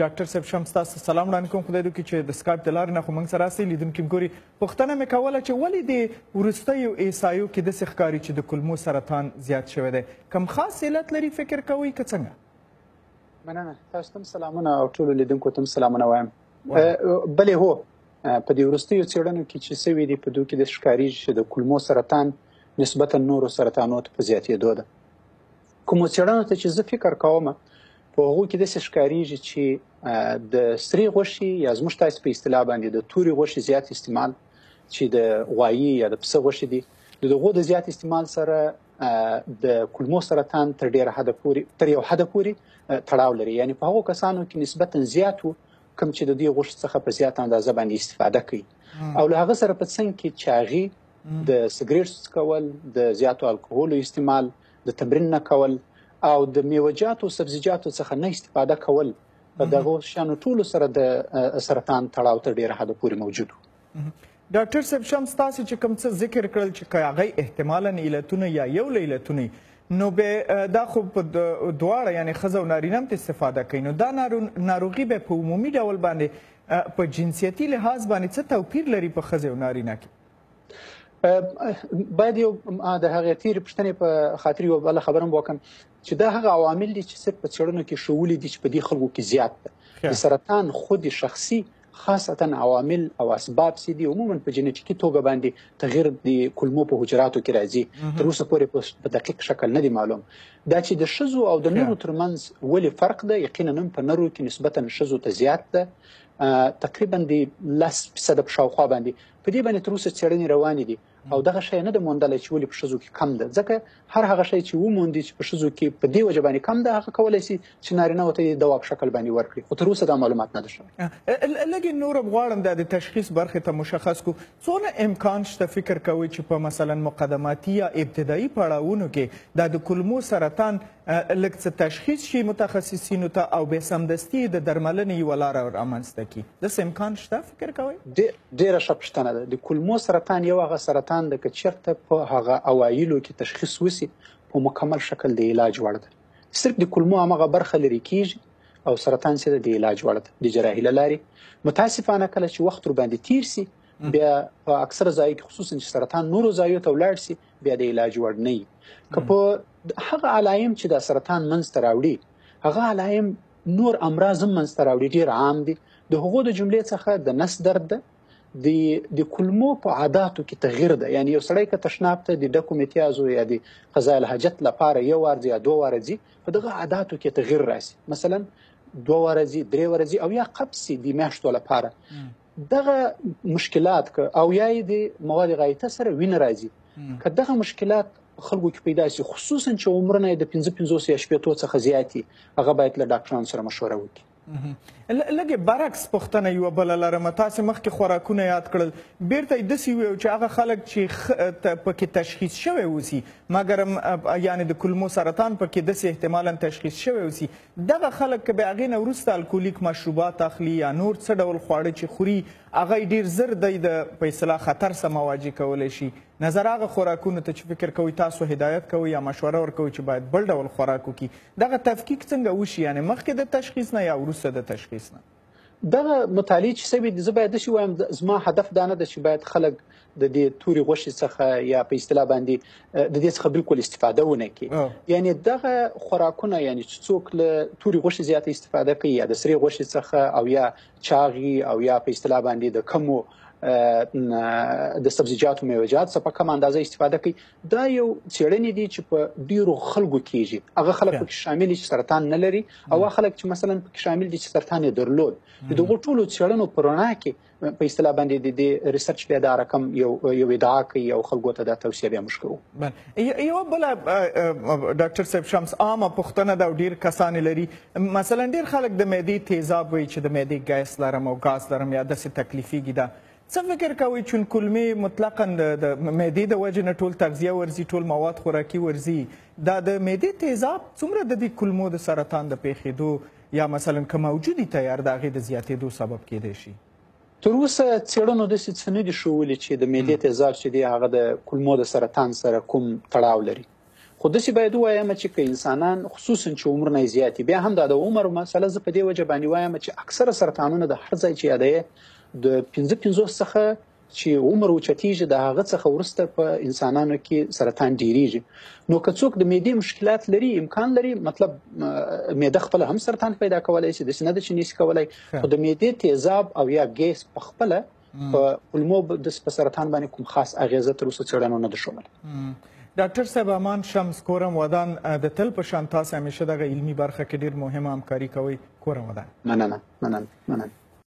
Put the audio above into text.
ډاکټر صاحب شمس، تاسو سلام وړاندې کوم. خدای دې وکړي چې د سکایپ د لارې نه خو موږ سره هستئ. لیدونکي ګوري، پوښتنه مې کوله چې ولې د وروستیو احصایو کې داسې ښکاري چې د کولمو سرطان زیات شوی دی؟ کوم خاص علت لري فکر کوئ که څنګه؟ مننه، تاسو ته سلامونه او ټولو لیدونکو ته سلامونه وایم. بلې، هو، په دې وروستیو څېړنو کې چې سوي دي، په دوی کې د ښکارېږي چې د کولمو سرطان نسبتا نورو سرطانونو ته په زیاتېدو ده. کومو څېړنو ته چې زه فکر کوم، په هغو کې داسې ښکارېږي چې د سرې غوښې یا زموږ تاسې په اصطلاح باندې د تورې غوښې زیات استعمال، چې د غوایي یا د پسه غوښې دي، د دغو د زیات استعمال سره د کولمو سرطان تر ډیره حده پورې، تر یو حده پورې تړاو لري. یعنی په هغو کسانو کې نسبتا زیات وو کوم چې د دې غوښې څخه په زیاته اندازه باندې استفاده کوي، او له هغه سره په څنګ کې چاغي، د سګریټ څکول، د زیاتو الکولو استعمال، د تمرین نه کول او د میوهجاتو سبزیجاتو څخه نه استفاده کول، په دغو شیانو ټولو سره د سرطان تړاو تر ډیره حده پورې موجود وو. ډاکټر صاحب شمس، تاسو چې کوم څه ذکر کړل چې که هغه احتمالاً علتونه یا یو له علتونه، نو به دا خو په دواړه، یعنی ښځه او نارینه هم استفاده کوي، نو دا ناروغي به په عمومي ډول باندې په جنسیتي لحاظ باندې څه توپیر لري په ښځې او نارینه کې؟ باید یو د هغې تېرې پوښتنې په خاطر یوه بله خبره هم وکړم چې دا هغه عوامل دي چې صرف په څېړنو کې ښوولي دي چې په دې خلکو کې زیات ده. د سرطان خود شخصي خاصتا عوامل او اسباب چې دي، عموما په جنټیکي توګه باندې تغییر د کولمو په حجراتو کې راځي، تر اوسه پورې په دقیق شکل نه دی معلوم. دا چې د ښځو او د نرو ترمنځ ولې فرق ده، یقینا هم په نرو کې نسبتا ښځو ته زیات ده، تقریبا د 10% په شاوخوا باندې. په دې باندې تر اوسه څېړنې روانې دي او دغه شی نه ده موندلی چې ولې په ښځو کې کم ده، ځکه هر هغه شی چې وموندي چې په ښځو کې په دې وجه باندې کم ده، هغه کولی شي چې نارینه ته یې دوا په شکل باندې ورکړي، خو تر اوسه دا معلومات نه ده شوی. لږ نور هم غواړم دا د تشخیص برخې ته مشخص کړو. څونه امکان شته فکر کوئ چې په مثلا مقدماتي یا ابتدایي پړاوونو کې دا د کولمو سرطان لږ څه تشخیص شي متخصصینو ته او بیا سمدستي د درملنې یوه لاره رامنځته کړي؟ داسې امکان شته فکر کوئ؟ ډېره ښه پوښتنه ده. د کولمو سرطان یو هغه سرطان ده که چېرته په هغه اوایلو کې تشخیص وسي، په مکمل شکل د علاج وړ ده. صرف د کولمو همغه برخه لرې کیږي او سرطان چې ده د علاج وړ ده د جراحي له لارې. متاسفانه کله چې وخت ورباندې تیر سي، بیا په اکثره ځایو کې، خصوصا چې سرطان نورو ځایو ته ولاړ سي، بیا د علاج وړ نه وي. که په هغه علایم چې دا سرطان منځته راوړي، هغه علایم نور امراض هم منځته راوړي، ډېر عام دي. د هغو د جملې څخه د نس درد ده، د کولمو په عاداتو کې تغییر ده. یعنی یو سړی که تشناب ته د ډکو میتیازو یا د قضاء الحاجت لپاره یو وار ځي یا دوه واره ځي، په دغه عاداتو کې تغییر راسي، مثلا دوه واره ځي، درې واره ځي او یا قبض سي د میاشتو لپاره. دغه مشکلات که او یا یې د مواد غایطه سره وینه راځي، که دغه مشکلات خلکو کې پیدا شي، خصوصا چې عمرونه یې د 55 یا 60 څخه زیات دي، هغه باید له ډاکټرانو سره مشوره وکړي. لږې برعکس پوښتنه یوه بله لرم. تاسې مخکې خوراکونه یاد کړل، بیرته یې داسې وویل چې هغه خلک چې پکې تشخیص شوی اوسي، مګرم یعنې د کولمو سرطان پکې داسې احتمالاً تشخیص شوی اوسي، دغه خلک که بیا هغې نه وروسته الکولیک مشروبات اخلي یا نور څه ډول خواړه چې خوري، هغه یې ډېر زر دی د په اصطلاح خطر سره مواجه کولی شي. نظر هغه خوراکونو ته چې فکر کوئ تاسو هدایت کوئ یا مشوره ورکوئ چې باید بل ډول خوراک وکړي، دغه تفکیک څنګه وشي، یعنې مخکې د تشخیص نه یا وروسته د تشخیص نه؟ دغه مطالعې چې سوي دي، زه باید داسې ووایم، زما هدف دا نه ده چې باید خلک د دې تورې غوښې څخه یا په اصطلاح باندې د دې څخه بالکل استفاده ونه کړي. یعنې دغه خوراکونه، یعنې چې څوک له تورې غوښې زیاته استفاده کوي یا د سرې غوښې څخه او یا چاغي او یا په اصطلاح باندې د کمو د سبزیجاتو میوهجات څخه په کمه اندازه استفاده کوي، دا یو څېړنې دي چې په ډېرو خلکو کېږي. هغه خلک پکې شامل دي چې سرطان نه لري او هغه خلک چې مثلا پکې شامل دي چې سرطان یې درلود. د دغو ټولو څېړنو په رڼا کې په اصطلاح باندې د دې research بیا دا رقم یو ادعا کوي او خلکو ته دا توصیه بیا موږ کوو. یوه بله ډاکټر صاحب شمس عامه پوښتنه ده او ډېر کسان یې لري. مثلا ډېر خلک د معدې تیزاب وایي چې د معدې ګیس لرم او ګاز لرم یا داسې تکلیفېږي، دا څه فکر کوئ چون کولمې مطلقاً د معدې د وجې نه ټول تغذیه ورځي، ټول مواد خوراکي ورځي، دا د معدې تیزاب څومره د دې کولمو د سرطان د پېښېدو یا مثلا که موجودي تیار د هغې د زیاتېدو سبب کېدی شي؟ تر اوسه څېړنو داسې څه نه دي ښوولي چې د معدې تیزاب چې دی هغه د کولمو د سرطان سره کوم تړاو لري. خو داسې باید ووایم چې که انسانان خصوصا چې عمرونه یې زیات دي، بیا هم دا د عمر مسله زه په دې وجه باندې وایم چې اکثره سرطانونه د هر ځای چې یادوې د 55 څخه چې عمر اوچتیږي د هغه څخه وروسته په انسانانو کې سرطان ډیریږي. نو که څوک د معدې مشکلات لري، امکان لري، مطلب معده خپله هم سرطان پیدا کولای شي، داسې نه ده چې نشي کولای، خو د معدې تیزاب او یا ګیس په خپله په کولمو د په سرطان باندې کوم خاص اغیزه تر اوسه څېړنو نه ده ښودلې. ډاکټر صاحب امان شمس، کورم ودان. د تل په شان تاسو همیشه دغه علمي برخه کې ډیر مهمه همکاري کوئ. کورم ودان. مننه مننه مننه.